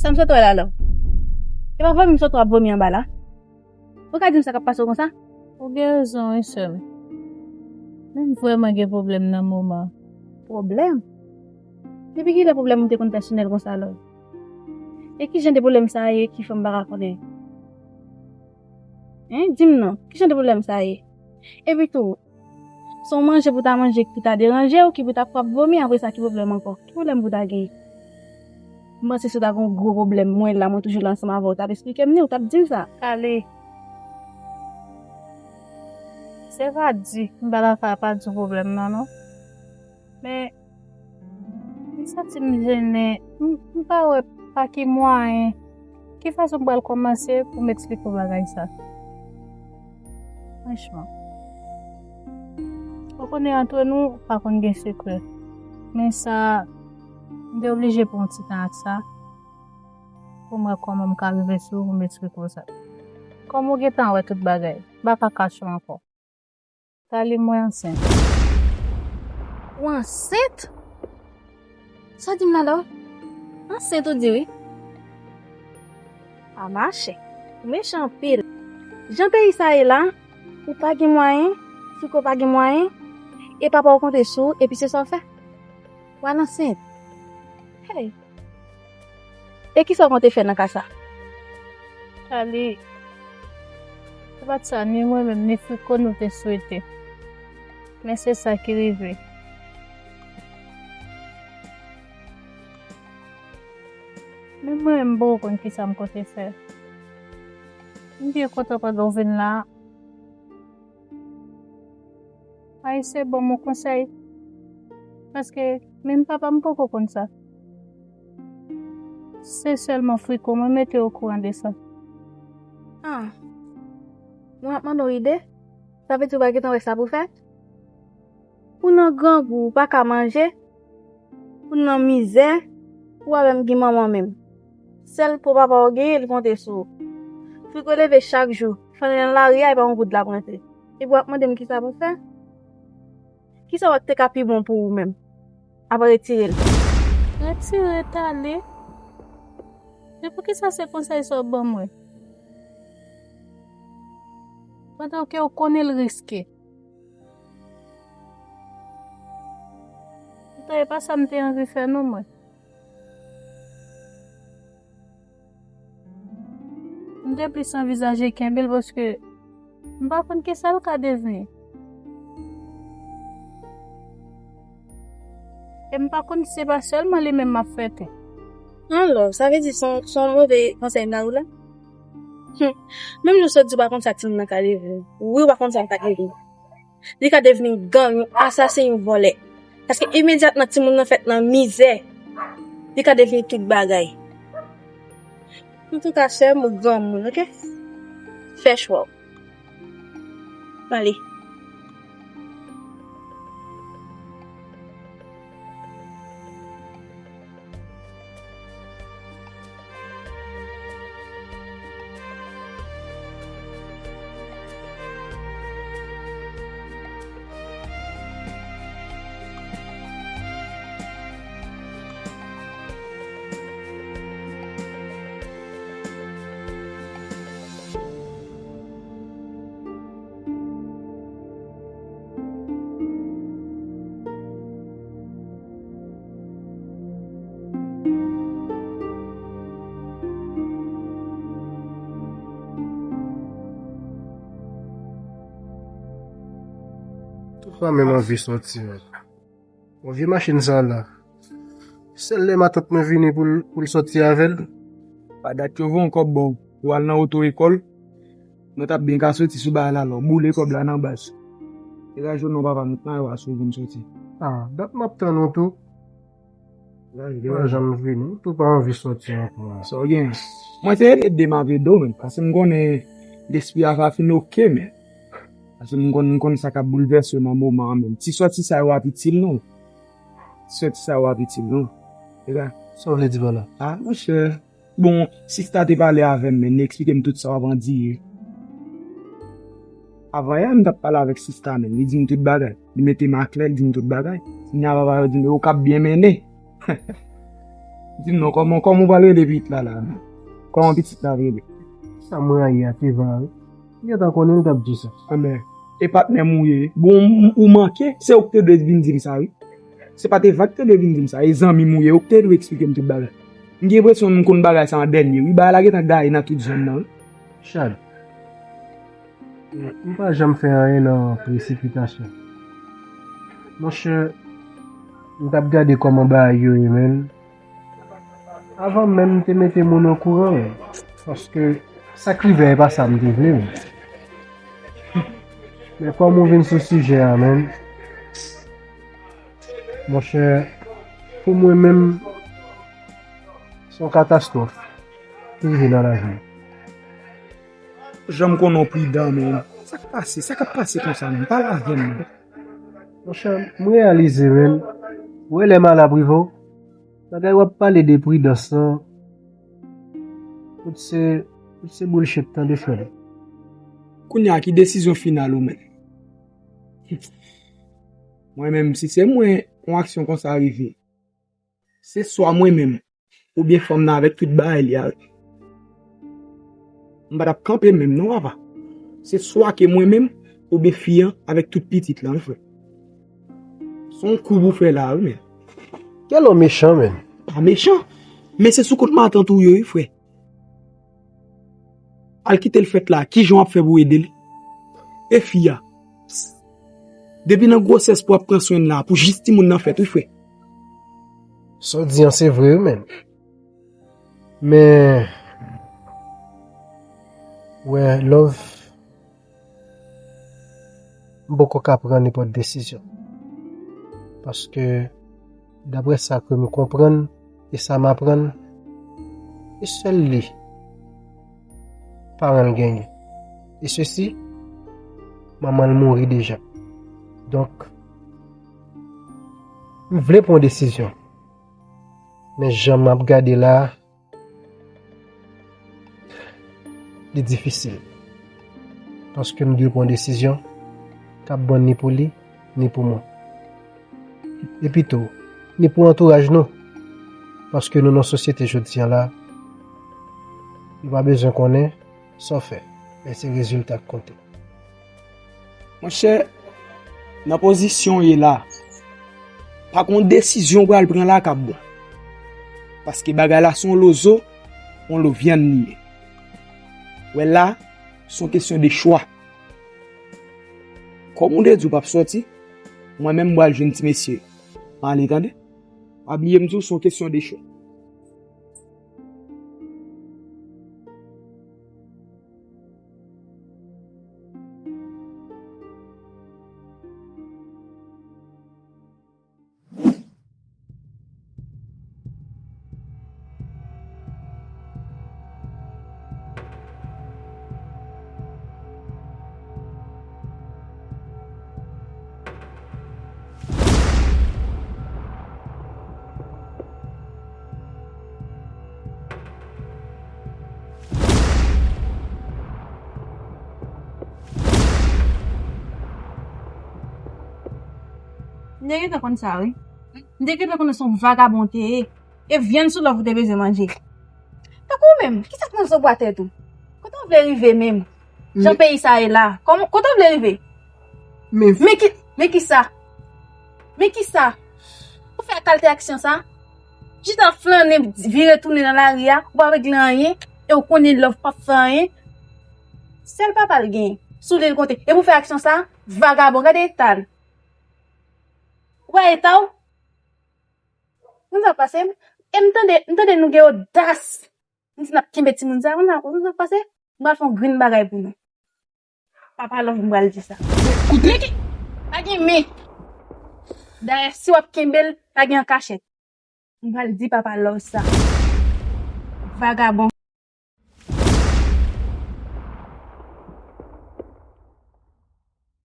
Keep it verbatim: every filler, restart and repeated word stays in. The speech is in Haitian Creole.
Sa m sot wè la, la. E pa vomi m sot wè ap vomi anba la. Ou ka di m sa k ap pase w konsa? Ou gen rezon, wi, sè m. Men m vrèman gen pwoblèm nan moman. Pwoblèm? Depi kilè pwoblèm ou te konn pèsonèl konsa, la? E ki jan de pwoblèm sa ye ki fè m pa ka konnen? Hen, di m non, ki jan de pwoblèm sa ye? Epi tou, se yon manje pou w ta manje ki pou ta deranje w, ki pou w ta fè w ap vomi, apre sa ki pwoblèm ankò? Ki pwoblèm pou w ta genyen? M panse si w ta gen yon gwo pwoblèm, mwen la, mwen toujou la ansanm avè w, w t ap esplike m li, w t ap di m sa. Ale. Se pa di, m pa ta ka pa di w pwoblèm nan, non. Men, m santi m jennen, m, m pa wè pa ki mwayen, ki fason m pral kòmanse pou m eksplike w bagay sa. Franchman. Ou konnen antre nou, pa konn gen sekrè. Men sa, m te oblije pran yon ti tan ak sa, pou m wè kòman m ka rive sou ou pou m eksplike w sa. Kòm ou gentan wè tout bagay, m pa ka kache w ankò. Tali, mwen ansent. Ou ansent? Sa w di m la, la? Ansent ou di wi. A mache. Ou mechan anpil. Jan peyi sa ye la, ou pa gen mwayen, Friko pa gen mwayen, e papa w konte sou ou, epi se sa w fè? W al ansent. Hey! E kisa w konte fè nan ka sa? Tali, se pa t sa ni mwen menm ni Friko nou te swete. Men se sa ki rive. Menm mwen menm m poko konn kisa m konte fè. M byen kontan pandan w vin la. A eseye ban m yon konsèy. Paske menm papa m poko konn sa. Se sèlman Friko mwen mete okouran de sa. Ah. Mwen ap mande w ide? Sa vle di w pa gentan wè sa pou fè? Ou nan grangou, ou pa ka manje, ou nan mizè, ou pa menm gen manman menm. Sèl po papa w genyen, li konte sou ou. Friko leve chak jou, fè nan lari a, e pa yon goud l ap rantre. Epi w ap mande m kisa pou fè? Kisa w wè k te ka pi bon pou ou menm? Apa retire l. Retire, Tali? Men poukisa se konsèy sa w ban mwen? Pandan ke w konnen l riske. Poutan e pa sa m te anvi fè non mwen. M te plis anvizaje kenbe l paske m pa konn kisa l ka devni. E m pa konn si se pa sèlman li menm m ap fè tou. Alò, sa vle di se yon, se yon move konsèy m ta ba w la? Hum. Menm jan w sot di w pa konn sa timoun nan ka devni. Wi, w pa konn sa l ka devni. Li ka devni yon gang, yon asasen, yon vòlè. Paske imedyatman timoun nan fèt nan mizè, li ka devni tout bagay. Antouka, sè m, ou granmoun, oke? Fè chwa w. Ale. Tou pa menm anvi sòti menm. Bon, vye machin sa la. Sèl lè matant mwen vini pou l, pou l sòti avè l. Pa dat yo voye yon kòb ba w pou w al nan oto ekòl. Mwen t ap byen ka soti sou bagay la, lò boule kòb la nan baz. E raje w non papa, nou t nan yo a sou vin soti. Ah, dat m ap tann ou tou. Raje w. Pa janm vini, ou tou pa anvi soti ankò. Sa w gen? Mwen se ede m ap ede w, men, paske m konnen lespri a va fin oke, men. Paske m konn, m konn sa k ap boulvèse w nan moman an menm. Ti sòti sa yo ap itil nou. Ti sòti sa yo ap itil nou. E sa. Sa w vle di pa la? Ah, monchè. Bon, sista te pale avè m, men li eksplike m tout sa w ap andire. Avan yè, m t ap pale avèk sista, men li di m tout bagay. Li mete m aklè, li di m tout bagay. Kounye a papa yo di m, yo k ap byen mennen. Di m non, kòman, kòman w pral rele pitit la la menm? Kòman pitit la rele? Sa m rayi a, se va wi. M gentan konnen l t ap di sa. Anben, e patnè m ou ye. Bon, ou manke, se ou ki te dwe vin di m sa wi. Se pa te Eva ki te dwe vin di m sa, e zanmi m ou ye, ou ki te dwe eksplike m tout bagay. M gen enpresyon m konn bagay sa an dènye wi, bagay la gentan gaye nan tout zòn nan wi. Chad, m pa janm fè anyen nan presipitasyon. Monchè, m t ap gade kòman bagay yo ye, menn. Avan menm m te mete moun okouran, paske sa k rive a e pa sa m te vle, menn. Men kòm ou vin sou sijè a, menn, monchè, pou mwen menm, se yon katastwòf ki rive nan lavi m. Jan m konnen w pridan, menn. Sa k pase? Sa k ap pase konsa, menn? Pale avè m, menn. Monchè, m reyalize, menn. Ou wè lè malap rive w, bagay w ap pale de pridans lan, tout se, tout se bullshit, tande, frè m. Kounye a, ki desizyon final ou, menn? Mwen menm, si se mwen, yon aksyon konsa rive, se swa mwen menm, oubyen fanm nan avèk tout bagay li a. M pa t ap kanpe menm non, papa. Se swa ke mwen menm, oubyen fi an avèk tout pitit lan, wi, frè. Se yon kou pou fè la, wi, men. Kèl ou mechan, menn. Pa mechan, men se sou kont matant ou yo, wi, frè. Al kite l fèt la, kijan w ap fè pou ede l? E fi a? Depi nan gwosès pou ap pran swen l la, pou jis timoun nan fèt, wi, frè. Sa w di an, se vre, wi, menn. Men, wè, love, m poko ka pran nenpòt desizyon. Paske, daprè sa ke m konprann e sa m aprann, e sèl li paran l genyen. E sesi, manman l mouri deja. Donk, m vle pran desizyon. Men jan m ap gade la, li difisil. Paske m dwe pran desizyon k ap bon ni pou li, ni pou mwen. Epi tou, ni pou antouraj nou. Paske nou nan sosyete jodi a la, yo pa bezwen konnen sa w fè, men se rezilta k konte. Monchè, nan pozisyon w ye la, pa gon desizyon w pral pran la k ap bon. Paske bagay la se yon lo zo, yon lo vyann li ye. Wè la, se yon kesyon de chwa. Kòm ou te di w p ap sòti, mwen menm m pral jwenn ti mesye. M ale, tande? Pa bliye m di w se yon kesyon de chwa. M te gentan konn sa, wi. M te gentan konnen se yon vagabon w te ye. E vyann sou love ou te bezwen manje. Tankou w menm, kisa k nan zo bwa tèt ou? Kote w vle rive menm? Jan peyi sa ye la, kòman, kote w vle rive? Men, men ki, men kisa? Men kisa? Ou fè kalte aksyon sa? Chita flannen, vire tounen nan lari a, ou pa regle anyen, e ou konnen love p ap fè anyen. Sèl papa l gen, sou li l konte. E pou fè aksyon sa, vagabon, gade eta l. Ou wè eta w? Konn sa k pase? E m tande, m tande nou gen odas. M di n ap kenbe timoun sa, konn sa, konn sa k pase? M pral fè yon grenn bagay pou nou. Papa Love, m pral di sa. Koute. Men ki, pa gen men. Dayè, si w ap kenbe l, pa gen an kachèt. M pral di Papa Love sa. Vagabon.